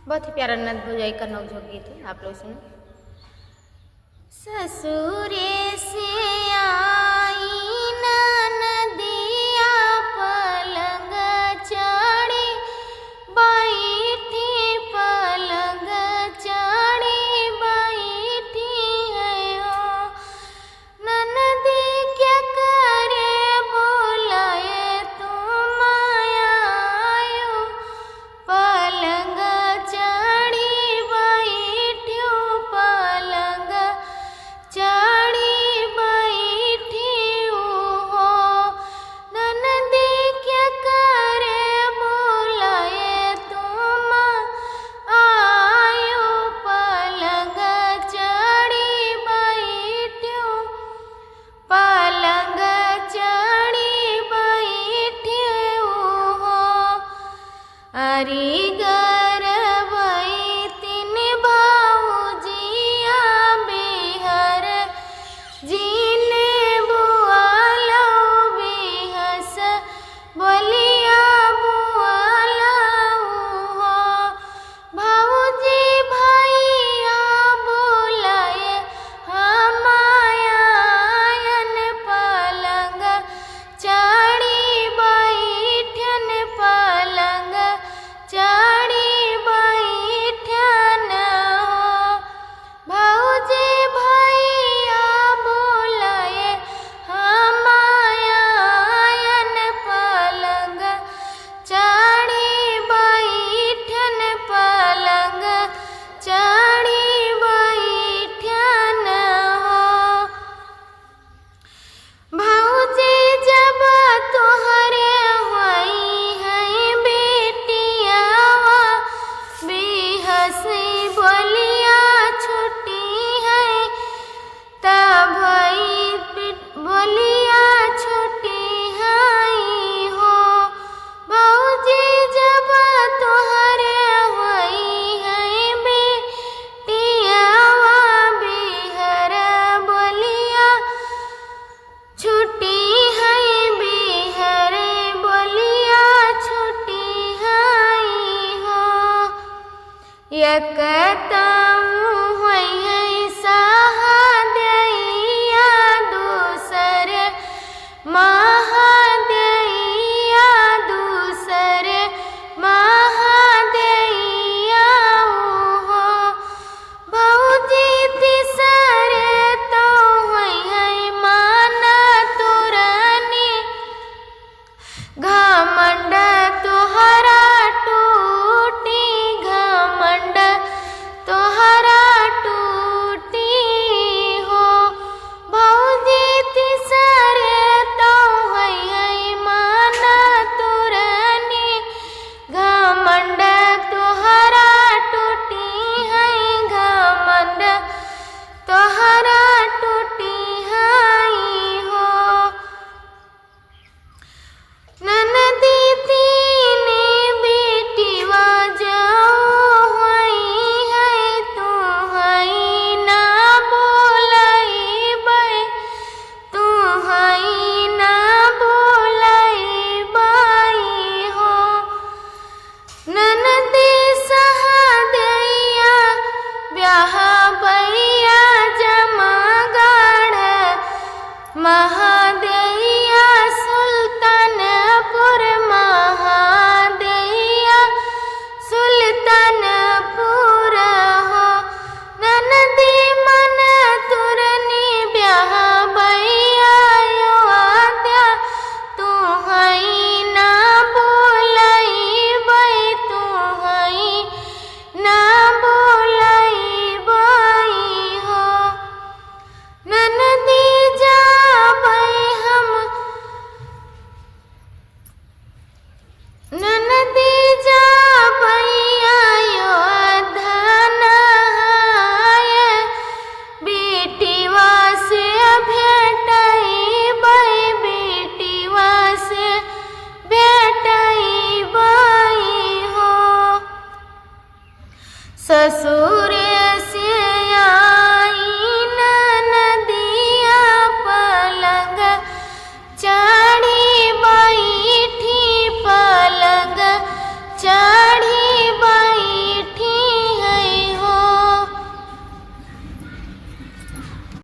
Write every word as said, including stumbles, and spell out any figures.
बहुत ही प्यारा ननद भौजाई का नौजोग गीत है, आप लोग सुनो। ससुरे से आई ननदिया पलंग चढ़ी बैठी, पलंग चढ़ी बैठी है हो। ननदी क्या करे बोलाए तुम आयो, पलंग चढ़ी बैठ्यो, पलंग चढ़ी बैठ्यो हो। ननदी क्या करे बोलाए तुम आयो, पलंग चढ़ी बैठ्यो, पलंग चढ़ी बैठ्यो हो। अरे गरबई तीन भौजिया बिहर जिने बुआलो बिहस बोलिया बुआलो हो। भौजी भैया बोलाए हम आयन, पलंग चढ़ी बैठन, पलंग चढ़ी बैठन हो। भौजी भैया बोलाए हम आयन, पलंग चढ़ी बैठन, पलंग चढ़ी बैठन हो। भौजी जब तोहरे होई है बेटियावा, बिहसी बोलिया छुट्टी है, तब ई बोलिया छुट्टी है हो। भौजी जब तोहरे होई है बेटियावा बिहर बोलिया छुट्टी है, बिहर बोलिया छुट्टी है हो। एक तऊ होई है सहदेइया, दूसर महादेइया, दूसर महादेइया हो। भौजी तीसर तऊ होई है मान तुरनी, घमंड तोहरा टूटी, घमंड तोहरा टूटी हो। भौजी तीसर तऊ होई है मान तुरनी, घमंड तोहरा टूटी है, घमंड तोहरा टूटी है हो। ननदी तीने बेटिवा जाओ होई है, तू हई ना बोलइबै, तू हई ना बोलइबै हो। ननदी सहदेइया ब्याहबैया जमागढ़, महादेइया सुल्तानपुर, महादेइया सुल्तानपुर हो। ननदी मन तुरनी ब्याहबैया अयोध्या, तू हई ना बोलइबै, तू हई ना बोलइबै हो। ननदी जाबै हम, ननदी जाबै अयोध्या नहाए, बेटिवा से भेटइबै, बेटिवा से भेटइबै हो। ससुरे